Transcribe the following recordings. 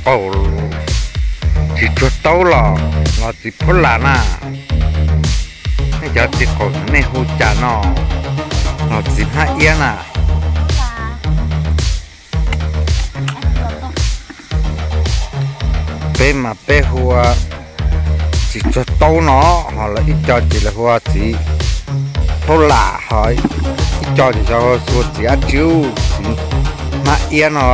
qaum, txiv tsuag taub los, los txiv phaub las na. Nej cov txiv qaum nej hu cas no? Los txiv hmab iab na. Peb mas peb hu ua txiv tsuag taub no, ho lawv ib co ces lawv hu ua txiv phaub las, ho ib co ces lawv hu ua txiv dab tsi, txiv hmab iab no.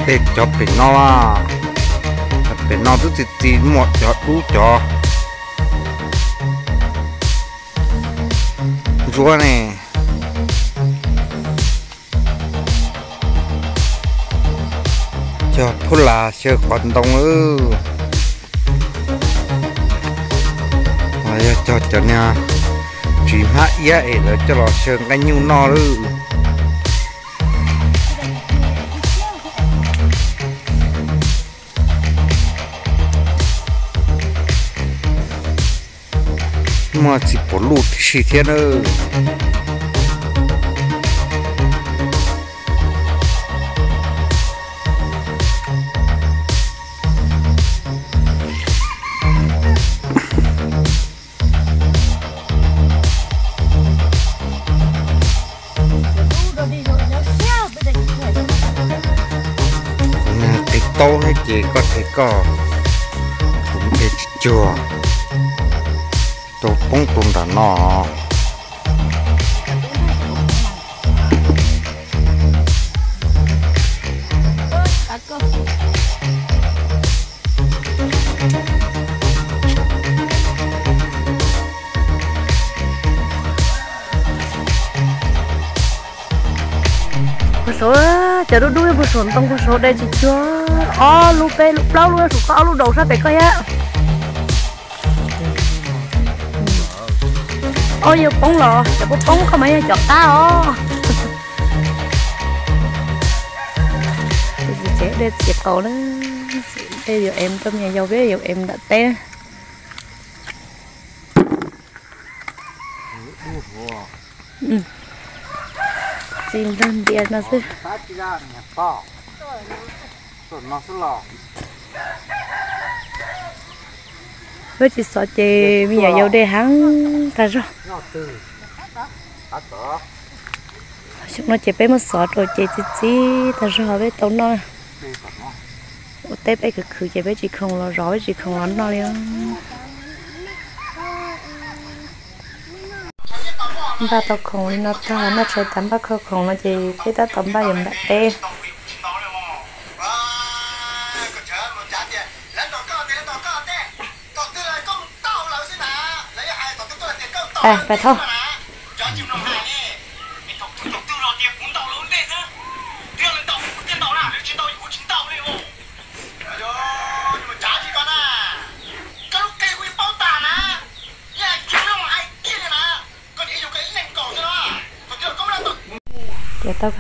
Tej cov pem no, pem no twb txi txiv muaj cov dub cov ntsuab ne. Cog phaub las xyaw qos ntoo lawm. Yog cog cov niag txiv hmab iab es lawv coj los xyaw nqaij nyuj noj lawm. Muaj txiv puav luj tib si thiab nawb. Qis taub thiab ces koj tes koj, kuv nqe tsis cuag, rau poob rau nram no. Puag saud, cov dub dub puag saum ntoo puag saud dai tsis cuag. Ob lub peb lub plaub lub, saum koj ob lub daus sab pem koj thiab. Ob yuav poob los cov poob poob koj mas yog cov qab os. Txiv qaum na, tej yuav em rau me nyuam yaus peb yuav em nram teb. Txiv nplog ntias no xwb. Peb tsis xov ces me nyuam yaus dej heev tag zog. Xyoo no ces peb muab xov rau ces txi txiv tag zog peb tau noj. Ua teb peb khwv khwv ces peb tsis khoom los zov peb tsis khoom los noj li. Npaj tau khoom li no tag, noj tshais tas npaj khoom no ces peb tab tom npaj yuav nram teb. Pais thauj. Ces tau,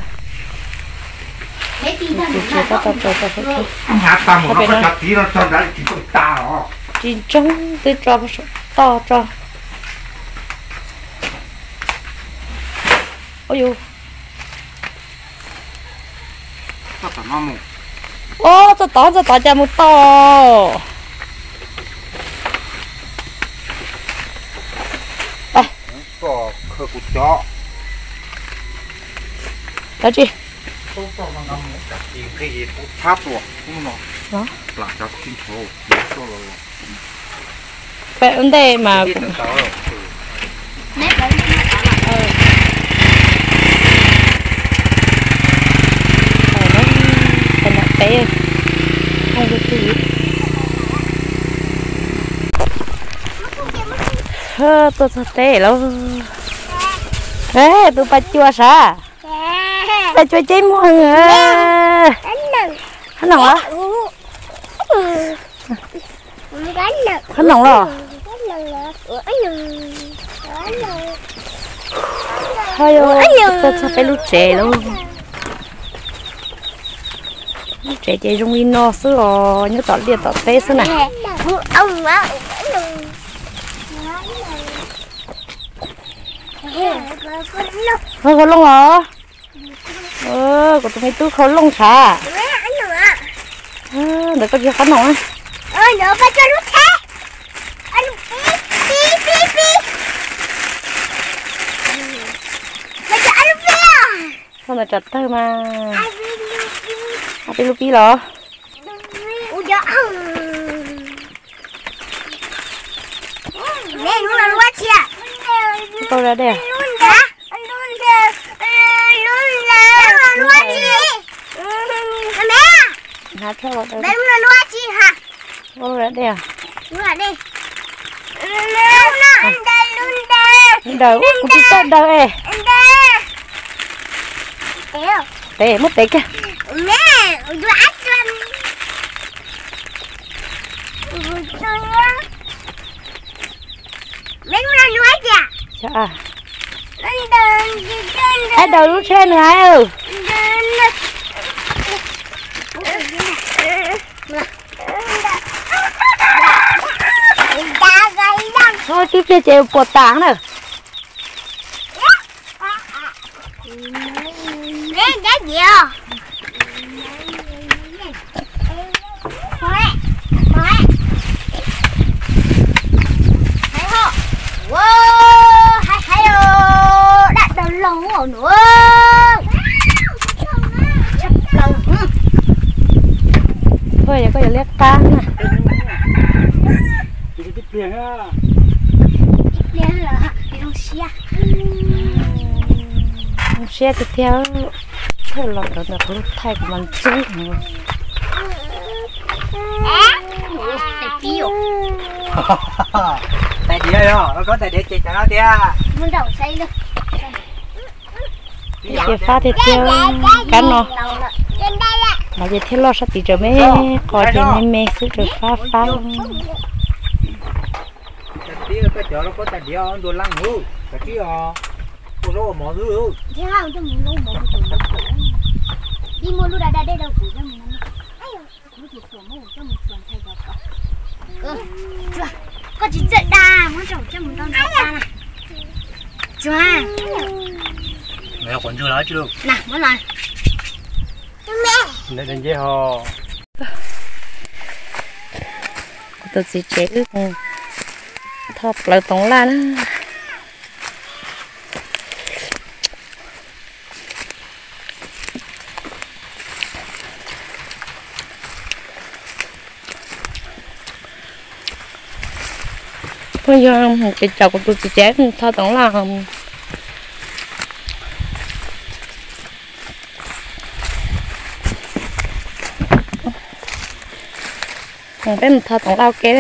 ces tab tom tso rau saum tsev. Tsis ntsoog twb tso saum toj tso. Ua yus. Ub, txog tod, txog tod cas mus tau. Cov tsi? Peb ua ntej mas kuv, peb, tuaj txog teb lawm. Tus pas cuas sav, pas cuas ceb muag. Qhob noom los? Qhob noom los? Tuaj txog peb lub tsev lawm. Tsev ces zoo li no xwb os, nyob tom liaj tom teb xwb na. Khau looj os. Kuv tus me tub khau looj sav. Ntawd koj tsis qab noom. Koj ntawd tsam tawg mas. Ab pib lub pib los. Koj ra dej. Hnav rhoj los daws. Koj ra dej. Daws, kuv tsis tau daws es. Tev, muab tev kiag. Ab daws lub tsheb nws hais. Tib pliag ces puas tas na. Koj yog liab qab na. Zoo siab tiag tiag. Thawj los cov ntawm qhov lub thaij kuv mas ntxub heev. Tais diav yog, koj tais diav ces cov no tiag. Ces fab tiag tiag. Kab no mas ces thiaj loj sab tid, tseem me qos ces me me xwb, tseem fab fab. Koj tsis txawj da, muab rau coj mus rau nram ta na. Tsuag. Nws yog quav ntswg los tsis lus. Na, muab los. Nce ho. Kuv tus txiv tsev wb tho plaws toov laj na. Phooj ywg, ces caum kuv tus txiv tsev tho toov laj. Peb mus tho toov laj ua ke.